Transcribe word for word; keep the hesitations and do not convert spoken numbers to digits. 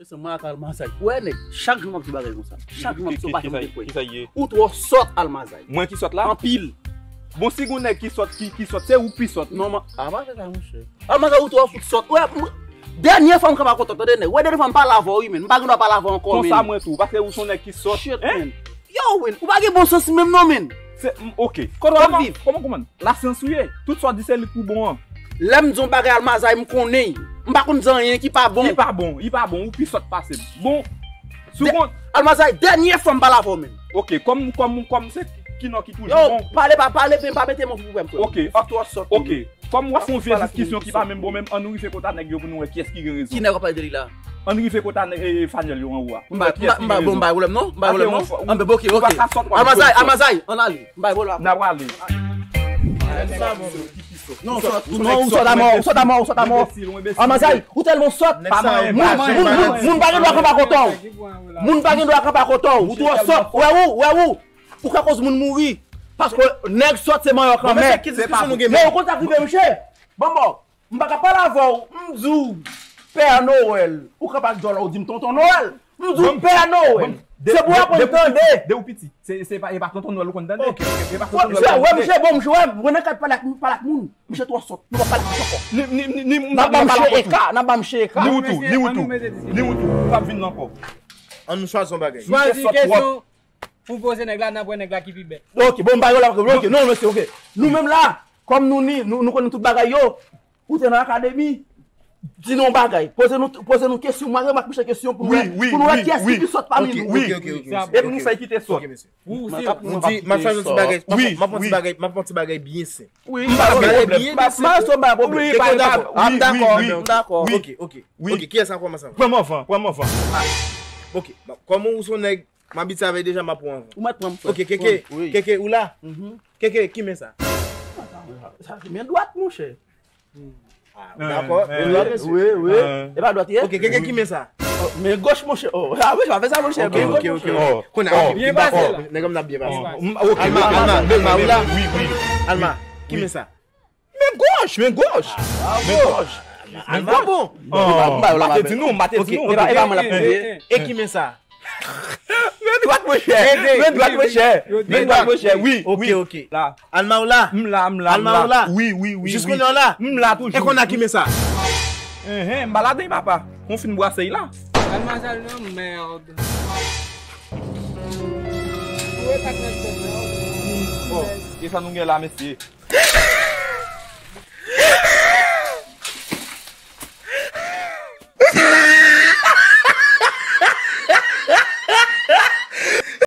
Se mwen ak Almazay. Ou wè nèg, chak jou m ap di bagay konsa. Chak jou m ap di sa, ou pa janm te kwè. Kisa ye? Ou twò sòt, Almazay. Mwen ki sòt la? Anpil. Bon, si gon nèg ki sòt, ki, ki sòt, se ou pi sòt. Non, man, a pa fè sa, monchè. Almazay, ou twò fout sòt. Ou wè, m- dènyè fwa m kanpe a kote w, tande nèg. Ou wè, dènyè fwa m pale avè w, wi, men. M pa gen dwa pale avè w ankò, men. Konsa mwen tou, paske ou se yon nèg ki sòt. Shit, man. Yo, Win, ou pa gen bon sans menm non, men. Se, m, ok. Kote w ap viv? Kòman, kòman? Lasyans ou ye. Tout sa w di se li k pou bon an. Lè m di yon bagay Almazay, m konnen. M pa konn di anyen ki pa bon. Li pa bon, li pa bon, ou pi sòt pase m. Bon, si w konn Almazay, dènyè fwa m pale avè w, men. Ok, kòm, kòm, kòm se ki non ki toujou bon. Yo, pale pa, pale, men pa mete men w sou pwèm, frè. Ok, ok, ok. Kòm w ap fè yon vye diskisyon ki pa menm bon, menm, ann nou rive kote a nèg yo pou nou wè kiyès ki gen rezon. Ki nèg w ap pale de li la? Ann rive kote a nèg, e, Fanyèl yo anwo a. M pa, m pa, m pa, bon, m pa gen pwoblèm, non. M pa gen pwoblèm, non. Ann, ben, ok, ok. Almazay, Almazay, ann ale. M pa gen pwoblèm. N ap ale. Non, sòt, non, ou sòt a mò, ou sòt a mò, ou sòt a mò. Almazay, ou tèlman sòt. Moun, moun, moun, moun pa gen dwa kanpe a kote w. Moun pa gen dwa kanpe a kote w. Ou twò sòt. Ou wè ou, ou wè ou. Ou ka koz moun mouri. Paske nèg sòt se manyòk anmè. Men ou konn sa k rive, monchè? Bon, bon. M pa ka pale avè w, m di w Pè Nowèl. Ou kanpe ak djòl la, ou di m Tonton Nowèl. M di w Pè Nowèl. Se pou w aprann tande. De ou piti. Se, se pa, e pa Tonton Nowèl ou konn tande. Ok. E pa Tonton Nowèl ou konn tande. Mwen, mwen, mwen nan kad pale ak, pale ak moun. Misye twò sòt. Nou pa pale ak misye ankò. Ni, ni, ni, ni, n ap ba misye eka, n ap ba misye eka. Ni ou tou, ni ou tou. Ni ou tou. Ou p ap vin la ankò. Ann nou chwazi yon bagay. Chwazi kesyon pou poze nèg la, n ap wè nèg la ki pi bèt. Ok, bon, m pa gen la, ok, non, mesye, ok. Nou menm la, kòm nou ni, nou, nou konnen tout bagay yo, ou te nan akademi, di nou yon bagay. Poze nou, poze nou kesyon, mwen remak misye kesyon pou nou wè, pou nou wè kiyès ki pi sòt pami nou. Ok, ok, ok. Epi nou fè kite sòt. Ok, mesye. M di, m ap fè yon ti bagay, m ap, m ap fè yon ti bagay, m ap fè yon ti bagay byen senp. Wi, m pa gen pwoblèm. M pa, m pa gen pwoblèm. Wi, m dakò, m dakò. Ok, ok. Ok, kiyès k ap kòmanse? Pran m anvan, pran m anvan. Ok, bon, kòman ou se yon nèg, m abitye avè w deja, m ap pran w anvan. Ou mèt pran m, frè. Ok, Keke, Keke, ou la? Keke, ki men sa? Sa se men dwat, monchè. Ah, dakò. Wi, wi. E pa dwat ye? Ok, Keke, ki men sa? Men goch, monchè. Oh, ah wi, pa fè sa, monchè. Men goch, monchè. Kounye a, byen pase la. Nèg m nan byen pase. Alma, Alma, Alma, ou la? Wi, wi. Alma, ki men sa? Men goch, men goch. Men goch. Alma bon. M pa te di nou, m pa te di nou. E pa, e pa mwen la. E ki men sa? Men dwat, monchè. Men dwat, monchè. Men dwat, monchè. Wi, wi. Ok, ok. La. Alma ou la? M la, m la, m la. Alma ou la? Wi, wi, wi. Jis kounye a w la? M la toujou. E kounye a ki men sa? Enhen, m pa ladan, papa. Ou fin brase la. Alma sa nan mèd. Bon, e sa nou gen la, mesye?